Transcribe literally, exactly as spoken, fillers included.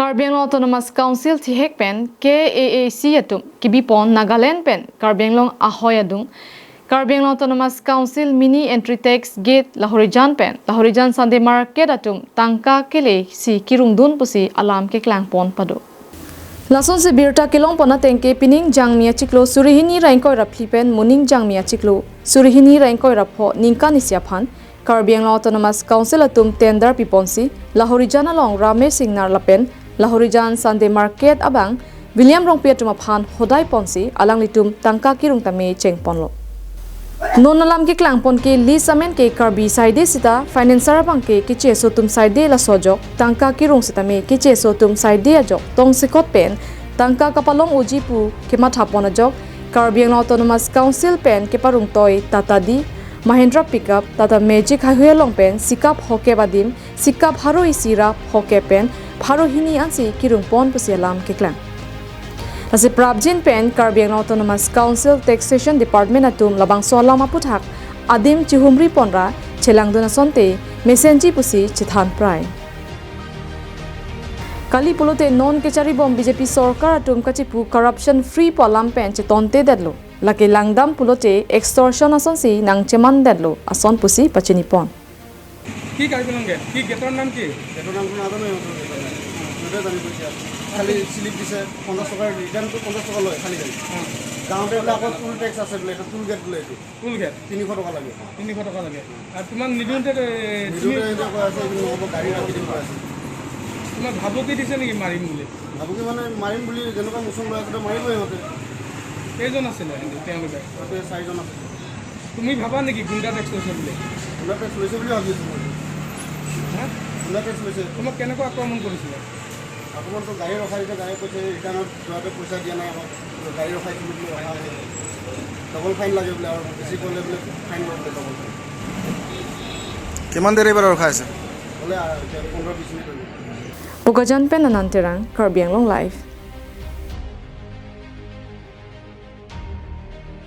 Karbi Anglong Autonomous Council thihek pen K A A C atum kibipon Nagaland pen Karbi Anglong ahoi adung Karbi Anglong Autonomous Council mini entry tax gate Lahorijan pen Lahorijan Sunday Market atum tangka kele si kirungdun pusi alam keklangpon pado. Lasonsi birta kelongpon atengke pining Jangmi achiklo suri hini ra ingkoi ra phli pen moning Jangmi achiklo suri hini ra ingkoi ra pho ningkan isi aphan Karbi Anglong Autonomous Council atum tender piponsi Lahorijan along Ramesh Singnar lapen Lahorijan Sunday Market abang William Rongpi atum aphan hodai ponsi alanglitum tangka kirung tame chengponlo. Non alam keklangpon ke lease amen ke Karbi saide sita financer abang ke kecheso atum saide, laso ajok tangka kirung sitame kecheso atum saide ajok tongsekot pen tangka kapalong oji pu kemathapon ajok Karbi Anglong Autonomous Council pen keparungtoi Tata D, Mahindra pickup, Tata Magic haihui along pen sikap hokep adim sikap haro isi ra hokep pen pharo hini ansi kirungpon pusi alam keklang. Lasi prapjin pen Karbi Anglong Autonomous Council Taxation Department atum labangso alam aputhak adim chihumri ponra chelangdun asonte mesenji pusi chethan prai. Kali pulote non kecharibom B J P sorkar atum kachipu corruption free pu alam pen chetonte detlo. Lake langdam pulote extortion asonsi nangcheman detlo ason pusi pachinipon. কি কাৰ্বি আংলং গেট? কি গেটৰ নাম কি? গেটৰ নামটো নাজানো, ইহঁতৰ গেটৰ নাম। সিহঁতে জানিব এতিয়া। খালি স্লিপ দিছে, পঞ্চাছ টকাৰ ৰিটাৰ্ণটো পঞ্চাছ টকা লয় খালি গাড়ী। যাওঁতে বোলে আকৌ টোল টেক্স আছে বোলে, এইটো টোল গেট বোলে এইটো। Toll gate? তিনিশ টকা লাগে। তিনিশ টকা লাগে। আৰু তোমাক নিদিওঁতে, এ, তুমি নিদিওঁতে এতিয়া কৈ আছে, "এইটো নহ'ব, গাড়ী ৰাখি দিম," কৈ আছে। তোমাক ভাবুকি দিছে নেকি মাৰিম বুলি? ভাবুকি মানে মাৰিম বুলি যেনেকুৱা মোচন লৈ আছে, মাৰিবই সিহঁতে। কেইজন আছিলে তেওঁলোকে? তাতে চাৰিজন আছে। তুমি ভাবা নেকি গুণ্ডা টেক্স লৈছে বুলি? গুণ্ডা টেক্স লৈছে বুলি ভাবি আছো মই। হা? গুণ্ডা টেক্স লৈছে। তোমাক কেনেকুৱা আক্ৰমণ কৰিছিলে? আক্ৰমণটো গাড়ী ৰখাই দিছে, গাড়ী কৈছে ৰিটাৰ্ণত যোৱাতে পইচা দিয়া নাই, আকৌ গাড়ী ৰখাইছিলোঁ বুলি ৰখা হৈছে। ডাবল ফাইন লাগে বোলে, আৰু বেছি কৰিলে বোলে ফাইন লয় বোলে ডাবল ফাইন। কিমান দেৰি পৰা ৰখাই আছে? বোলে, আ, এতিয়া পোন্ধৰ বিছ মিনিট হৈ গ'ল। Bokajan pen Anand Terang, Karbi Anglong Live.